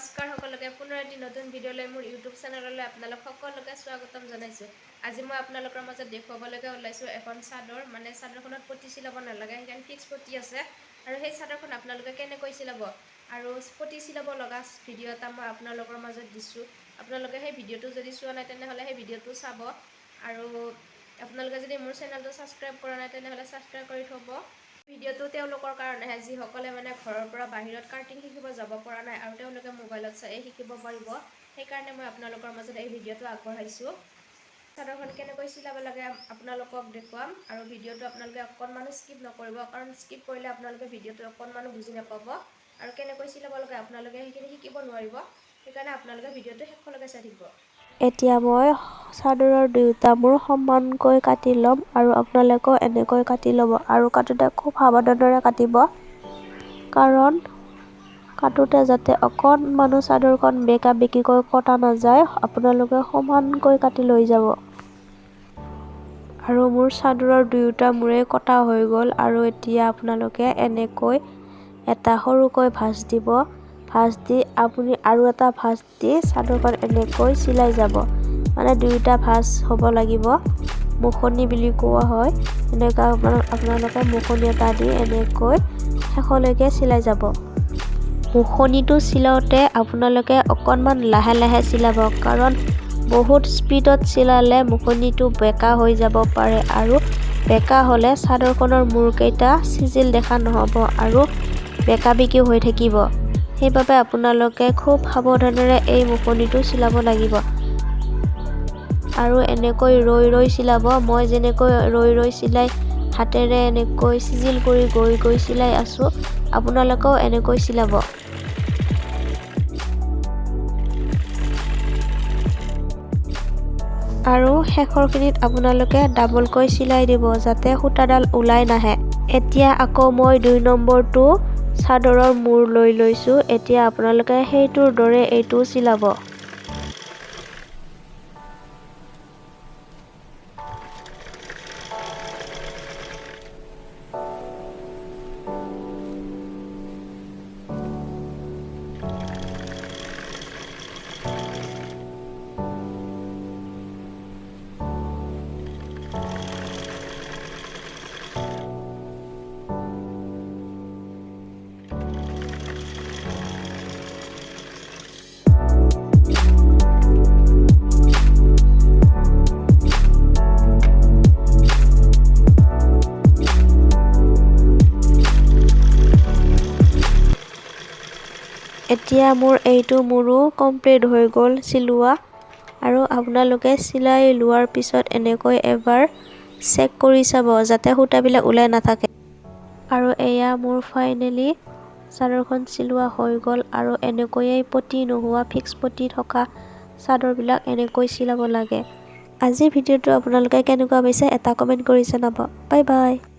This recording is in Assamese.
নমস্কাৰ সকলোকে, পুনৰ এটি নতুন ভিডিঅ'লৈ মোৰ ইউটিউব চেনেললৈ আপোনালোক সকলোকে স্বাগতম জনাইছোঁ। আজি মই আপোনালোকৰ মাজত দেখুৱাবলৈকে ওলাইছোঁ এখন চাদৰ। মানে চাদৰখনত পটি চিলাব নালাগে, সেইকাৰণে ফিক্স পটি আছে। আৰু সেই চাদৰখন আপোনালোকে কেনেকৈ চিলাব আৰু পটি চিলাব লগা ভিডিঅ' এটা মই আপোনালোকৰ মাজত দিছোঁ। আপোনালোকে সেই ভিডিঅ'টো যদি চোৱা নাই, তেনেহ'লে সেই ভিডিঅ'টো চাব। আৰু আপোনালোকে যদি মোৰ চেনেলটো ছাবস্ক্ৰাইব কৰা নাই, তেনেহ'লে ছাবস্ক্ৰাইব কৰি থ'ব। ভিডিঅ'টো তেওঁলোকৰ কাৰণেহে, যিসকলে মানে ঘৰৰ পৰা বাহিৰত কাটিং শিকিব যাব পৰা নাই আৰু তেওঁলোকে মোবাইলত চাই শিকিব পাৰিব। সেইকাৰণে মই আপোনালোকৰ মাজত এই ভিডিঅ'টো আগবঢ়াইছোঁ। চাদৰখন কেনেকৈ চিলাব লাগে আপোনালোকক দেখুৱাম। আৰু ভিডিঅ'টো আপোনালোকে অকণমানো স্কিপ নকৰিব, কাৰণ স্কিপ কৰিলে আপোনালোকে ভিডিঅ'টো অকণমানো বুজি নাপাব আৰু কেনেকৈ চিলাব লাগে আপোনালোকে সেইখিনি শিকিব নোৱাৰিব। সেইকাৰণে আপোনালোকে ভিডিঅ'টো শেষলৈকে চাই থাকিব। এতিয়া মই চাদৰৰ দুয়োটা মূৰ সমানকৈ কাটি ল'ম আৰু আপোনালোকেও এনেকৈ কাটি ল'ব। আৰু কাটোতে খুব সাৱধানেৰে কাটিব, কাৰণ কাটোতে যাতে অকণমানো চাদৰখন বেকা বেকিকৈ কটা নাযায়, আপোনালোকে সমানকৈ কাটি লৈ যাব। আৰু মোৰ চাদৰৰ দুয়োটা মূৰেই কটা হৈ গ'ল। আৰু এতিয়া আপোনালোকে এনেকৈ এটা সৰুকৈ ভাঁজ দিব। ভাঁজ দি আপুনি আৰু এটা ভাঁজ দি চাদৰখন এনেকৈ চিলাই যাব। মানে দুয়োটা ভাঁজ হ'ব লাগিব। মুখনি বুলি কোৱা হয়। এনেকুৱা আপোনালোকে মুখনি এটা দি এনেকৈ শেষলৈকে চিলাই যাব। মুখনিটো চিলাওঁতে আপোনালোকে অকণমান লাহে লাহে চিলাব, কাৰণ বহুত স্পীডত চিলালে মুখনিটো বেকা হৈ যাব পাৰে আৰু বেকা হ'লে চাদৰখনৰ মূৰকেইটা চিজিল দেখা নহ'ব আৰু বেকা বেকি হৈ থাকিব। সেইবাবে আপোনালোকে খুব সাৱধানেৰে এই মুখনিটো চিলাব লাগিব আৰু এনেকৈ ৰৈ ৰৈ চিলাব। মই যেনেকৈ ৰৈ ৰৈ চিলাই হাতেৰে এনেকৈ চিজিল কৰি গৈ গৈ চিলাই আছোঁ, আপোনালোকেও এনেকৈ চিলাব। আৰু শেষৰখিনিত আপোনালোকে ডাবলকৈ চিলাই দিব, যাতে সূতাডাল ওলাই নাহে। এতিয়া আকৌ মই 2 নম্বৰটো চাদৰৰ মূৰ লৈ লৈছোঁ। এতিয়া আপোনালোকে সেইটোৰ দৰে এইটোও চিলাব। এতিয়া মোৰ এইটো মোৰো কমপ্লিট হৈ গ'ল চিলোৱা। আৰু আপোনালোকে চিলাই লোৱাৰ পিছত এনেকৈ এবাৰ চেক কৰি চাব, যাতে সূতাবিলাক ওলাই নাথাকে। আৰু এয়া মোৰ ফাইনেলি চাদৰখন চিলোৱা হৈ গ'ল। আৰু এনেকৈয়ে পটি নোহোৱা ফিক্স পটি থকা চাদৰবিলাক এনেকৈ চিলাব লাগে। আজিৰ ভিডিঅ'টো আপোনালোকে কেনেকুৱা পাইছে, এটা কমেণ্ট কৰি জনাব। Bye bye.